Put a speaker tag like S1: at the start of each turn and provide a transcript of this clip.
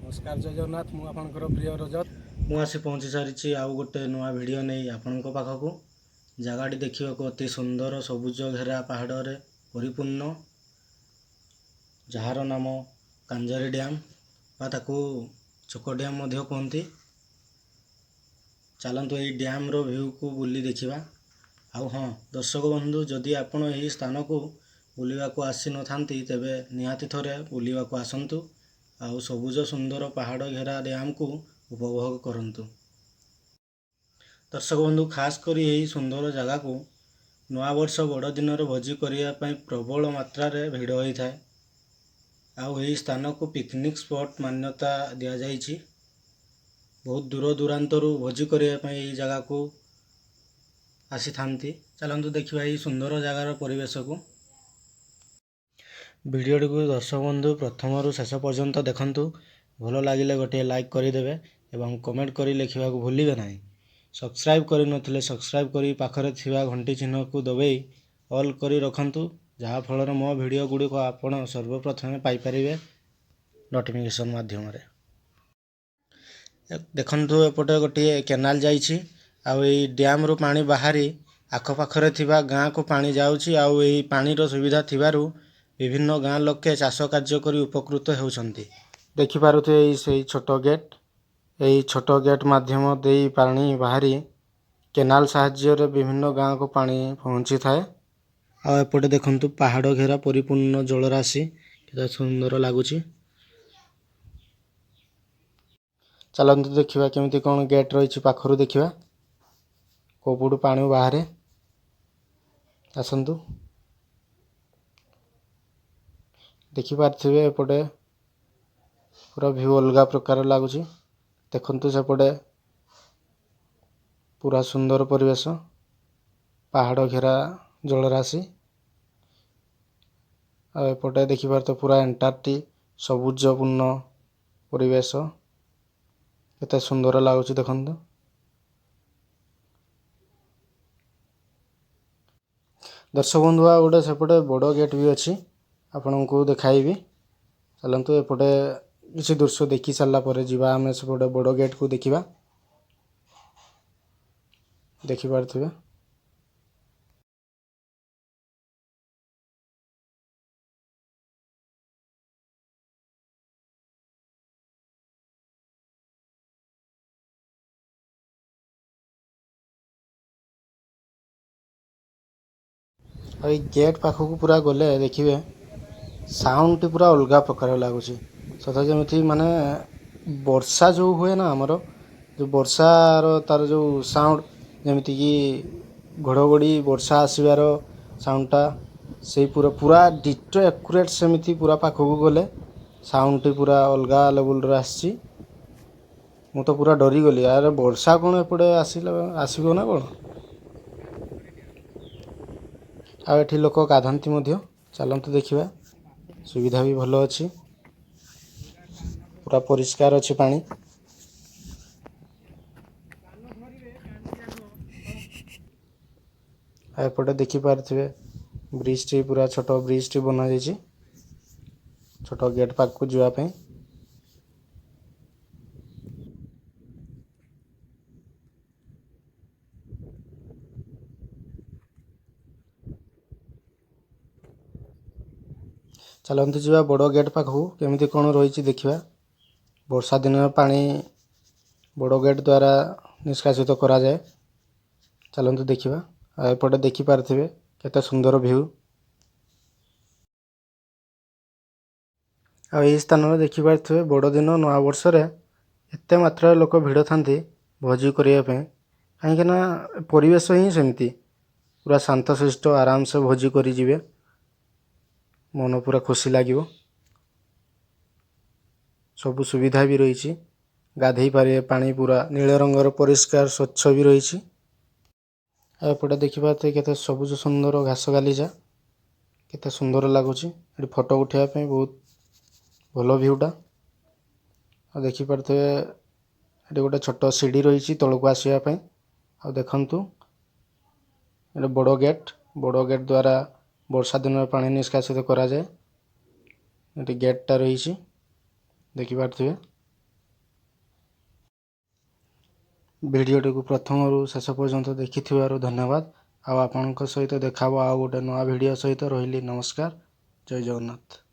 S1: ନମସ୍କାର, ଜୟ ଜଗନ୍ନାଥ। ମୁଁ ଆପଣଙ୍କର ପ୍ରିୟ ରଜତ।
S2: ମୁଁ ଆସି ପହଞ୍ଚି ସାରିଛି ଆଉ ଗୋଟେ ନୂଆ ଭିଡ଼ିଓ ନେଇ ଆପଣଙ୍କ ପାଖକୁ। ଜାଗାଟି ଦେଖିବାକୁ ଅତି ସୁନ୍ଦର, ସବୁଜ ଘେରା ପାହାଡ଼ରେ ପରିପୂର୍ଣ୍ଣ, ଯାହାର ନାମ କାଞ୍ଜରୀ ଡ୍ୟାମ୍ ବା ତାକୁ ଚକ ଡ୍ୟାମ୍ ମଧ୍ୟ କୁହନ୍ତି। ଚାଲନ୍ତୁ ଏଇ ଡ୍ୟାମ୍ର ଭ୍ୟୁକୁ ବୁଲି ଦେଖିବା। ଆଉ ହଁ ଦର୍ଶକ ବନ୍ଧୁ, ଯଦି ଆପଣ ଏହି ସ୍ଥାନକୁ ବୁଲିବାକୁ ଆସିନଥାନ୍ତି ତେବେ ନିହାତି ଥରେ ବୁଲିବାକୁ ଆସନ୍ତୁ ଆଉ ସବୁଜ ସୁନ୍ଦର ପାହାଡ଼ ଘେରା ଡ୍ୟାମ୍କୁ ଉପଭୋଗ କରନ୍ତୁ। ଦର୍ଶକ ବନ୍ଧୁ, ଖାସ୍ କରି ଏହି ସୁନ୍ଦର ଜାଗାକୁ ନୂଆବର୍ଷ ବଡ଼ଦିନରେ ଭୋଜି କରିବା ପାଇଁ ପ୍ରବଳ ମାତ୍ରାରେ ଭିଡ଼ ହୋଇଥାଏ। ଆଉ ଏହି ସ୍ଥାନକୁ ପିକନିକ୍ ସ୍ପଟ୍ ମାନ୍ୟତା ଦିଆଯାଇଛି। ବହୁତ ଦୂର ଦୂରାନ୍ତରୁ ଭୋଜି କରିବା ପାଇଁ ଏହି ଜାଗାକୁ ଆସିଥାନ୍ତି। ଚାଲନ୍ତୁ ଦେଖିବା ଏହି ସୁନ୍ଦର ଜାଗାର ପରିବେଶକୁ। ଭିଡ଼ିଓଟିକୁ ଦର୍ଶକ ବନ୍ଧୁ ପ୍ରଥମରୁ ଶେଷ ପର୍ଯ୍ୟନ୍ତ ଦେଖନ୍ତୁ। ଭଲ ଲାଗିଲେ ଗୋଟିଏ ଲାଇକ୍ କରିଦେବେ ଏବଂ କମେଣ୍ଟ କରି ଲେଖିବାକୁ ଭୁଲିବେ ନାହିଁ। ସବସ୍କ୍ରାଇବ୍ କରିନଥିଲେ ସବସ୍କ୍ରାଇବ୍ କରି ପାଖରେ ଥିବା ଘଣ୍ଟି ଚିହ୍ନକୁ ଦବାଇ ଅଲ୍ କରି ରଖନ୍ତୁ, ଯାହାଫଳରେ ମୋ ଭିଡ଼ିଓ ଗୁଡ଼ିକ ଆପଣ ସର୍ବପ୍ରଥମେ ପାଇପାରିବେ ନୋଟିଫିକେସନ୍ ମାଧ୍ୟମରେ। ଦେଖନ୍ତୁ ଏପଟେ ଗୋଟିଏ କେନାଲ ଯାଇଛି ଆଉ ଏଇ ଡ୍ୟାମ୍ରୁ ପାଣି ବାହାରି ଆଖପାଖରେ ଥିବା ଗାଁକୁ ପାଣି ଯାଉଛି। ଆଉ ଏଇ ପାଣିର ସୁବିଧା ଥିବାରୁ ବିଭିନ୍ନ ଗାଁ ଲୋକେ ଚାଷ କାର୍ଯ୍ୟ କରି ଉପକୃତ ହେଉଛନ୍ତି। ଦେଖିପାରୁଥିବେ ଏଇ ସେଇ ଛୋଟ ଗେଟ୍। ଏଇ ଛୋଟ ଗେଟ୍ ମାଧ୍ୟମ ଦେଇ ପାଣି ବାହାରି କେନାଲ ସାହାଯ୍ୟରେ ବିଭିନ୍ନ ଗାଁକୁ ପାଣି ପହଞ୍ଚିଥାଏ। ଆଉ ଏପଟେ ଦେଖନ୍ତୁ ପାହାଡ଼ ଘେରା ପରିପୂର୍ଣ୍ଣ ଜଳରାଶି, କେତେ ସୁନ୍ଦର ଲାଗୁଛି। ଚାଲନ୍ତୁ ଦେଖିବା କେମିତି କ'ଣ ଗେଟ୍ ରହିଛି, ପାଖରୁ ଦେଖିବା କୋଉପଟୁ ପାଣି ବାହାରେ। ଆସନ୍ତୁ, ଦେଖିପାରୁଥିବେ ଏପଟେ ପୁରା ଭ୍ୟୁ ଅଲଗା ପ୍ରକାର ଲାଗୁଛି। ଦେଖନ୍ତୁ ସେପଟେ ପୁରା ସୁନ୍ଦର ପରିବେଶ, ପାହାଡ଼ ଘେରା ଜଳରାଶି। ଆଉ ଏପଟେ ଦେଖିପାରୁଥିବେ ପୁରା ଏଣ୍ଟାୟାରଟି ସବୁଜପୂର୍ଣ୍ଣ ପରିବେଶ, କେତେ ସୁନ୍ଦର ଲାଗୁଛି ଦେଖନ୍ତୁ। ଦର୍ଶକ ବନ୍ଧୁ, ଆଉ ଗୋଟେ ସେପଟେ ବଡ଼ ଗେଟ୍ ବି ଅଛି, ଆପଣଙ୍କୁ ଦେଖାଇବି। ଚାଲନ୍ତୁ ଏପଟେ କିଛି ଦୃଶ୍ୟ ଦେଖି ସାରିଲା ପରେ ଯିବା ଆମେ ସେପଟେ ବଡ଼ ଗେଟ୍କୁ ଦେଖିବା। ଦେଖିପାରୁଥିବେ। ଆଉ ଏଇ ଗେଟ୍ ପାଖକୁ ପୁରା ଗଲେ ଦେଖିବେ ସାଉଣ୍ଡଟି ପୁରା ଅଲଗା ପ୍ରକାର ଲାଗୁଛି। ସତେ ଯେମିତି ମାନେ ବର୍ଷା ଯେଉଁ ହୁଏ ନା ଆମର, ଯେଉଁ ବର୍ଷାର ତାର ଯେଉଁ ସାଉଣ୍ଡ, ଯେମିତିକି ଘଡ଼ଘଡ଼ି ବର୍ଷା ଆସିବାର ସାଉଣ୍ଡଟା, ସେଇ ପୁରା ପୁରା ଡିଟୋ ଆକୁରେଟ୍ ସେମିତି ପୁରା ପାଖକୁ ଗଲେ ସାଉଣ୍ଡଟି ପୁରା ଅଲଗା ଲେବୁଲର ଆସିଛି। ମୁଁ ତ ପୁରା ଡରିଗଲି, ଆରେ ବର୍ଷା କ'ଣ ଏପଟେ ଆସିଲା, ଆସିବ ନା କ'ଣ? ଆଉ ଏଠି ଲୋକ ଗାଧାନ୍ତି ମଧ୍ୟ। ଚାଲନ୍ତୁ ଦେଖିବା, ସୁବିଧା ବି ଭଲ ଅଛି, ପୁରା ପରିଷ୍କାର ଅଛି ପାଣି। ଆଉ ଏପଟେ ଦେଖିପାରୁଥିବେ ବ୍ରିଜଟି, ପୁରା ଛୋଟ ବ୍ରିଜଟି ବନାଯାଇଛି ଛୋଟ ଗେଟ୍ ପାଖକୁ ଯିବା ପାଇଁ। ଚାଲନ୍ତୁ ଯିବା ବଡ଼ ଗେଟ୍ ପାଖକୁ, କେମିତି କ'ଣ ରହିଛି ଦେଖିବା। ବର୍ଷା ଦିନର ପାଣି ବଡ଼ ଗେଟ୍ ଦ୍ୱାରା ନିଷ୍କାସିତ କରାଯାଏ। ଚାଲନ୍ତୁ ଦେଖିବା। ଆଉ ଏପଟେ ଦେଖିପାରୁଥିବେ କେତେ ସୁନ୍ଦର ଭ୍ୟୁ। ଆଉ ଏହି ସ୍ଥାନରେ ଦେଖିପାରୁଥିବେ ବଡ଼ଦିନ ନୂଆବର୍ଷରେ ଏତେ ମାତ୍ରାରେ ଲୋକ ଭିଡ଼ ଥାନ୍ତି ଭୋଜି କରିବା ପାଇଁ, କାହିଁକିନା ପରିବେଶ ହିଁ ସେମିତି ପୁରା ଶାନ୍ତଶିଷ୍ଟ, ଆରାମସେ ଭୋଜି କରିଯିବେ, ମନ ପୁରା ଖୁସି ଲାଗିବ। ସବୁ ସୁବିଧା ବି ରହିଛି, ଗାଧେଇ ପାରିବେ, ପାଣି ପୁରା ନୀଳ ରଙ୍ଗର ପରିଷ୍କାର ସ୍ୱଚ୍ଛ ବି ରହିଛି। ଆଉ ଏପଟେ ଦେଖିପାରୁଥିବେ କେତେ ସବୁଜ ସୁନ୍ଦର ଘାସ ଗାଲିଚା, କେତେ ସୁନ୍ଦର ଲାଗୁଛି। ଏଠି ଫଟୋ ଉଠାଇବା ପାଇଁ ବହୁତ ଭଲ ଭ୍ୟୁଟା। ଆଉ ଦେଖିପାରୁଥିବେ ଏଠି ଗୋଟେ ଛୋଟ ସିଢ଼ି ରହିଛି ତଳକୁ ଆସିବା ପାଇଁ। ଆଉ ଦେଖନ୍ତୁ ଏଠି ବଡ଼ ଗେଟ୍, ବଡ଼ ଗେଟ୍ ଦ୍ୱାରା ବର୍ଷା ଦିନରେ ପାଣି ନିଷ୍କାସିତ କରାଯାଏ। ଏଠି ଗେଟ୍ଟା ରହିଛି, ଦେଖିପାରୁଥିବେ। ଭିଡ଼ିଓଟିକୁ ପ୍ରଥମରୁ ଶେଷ ପର୍ଯ୍ୟନ୍ତ ଦେଖିଥିବାରୁ ଧନ୍ୟବାଦ। ଆଉ ଆପଣଙ୍କ ସହିତ ଦେଖା ହେବ ଆଉ ଗୋଟେ ନୂଆ ଭିଡ଼ିଓ ସହିତ। ରହିଲି, ନମସ୍କାର, ଜୟ ଜଗନ୍ନାଥ।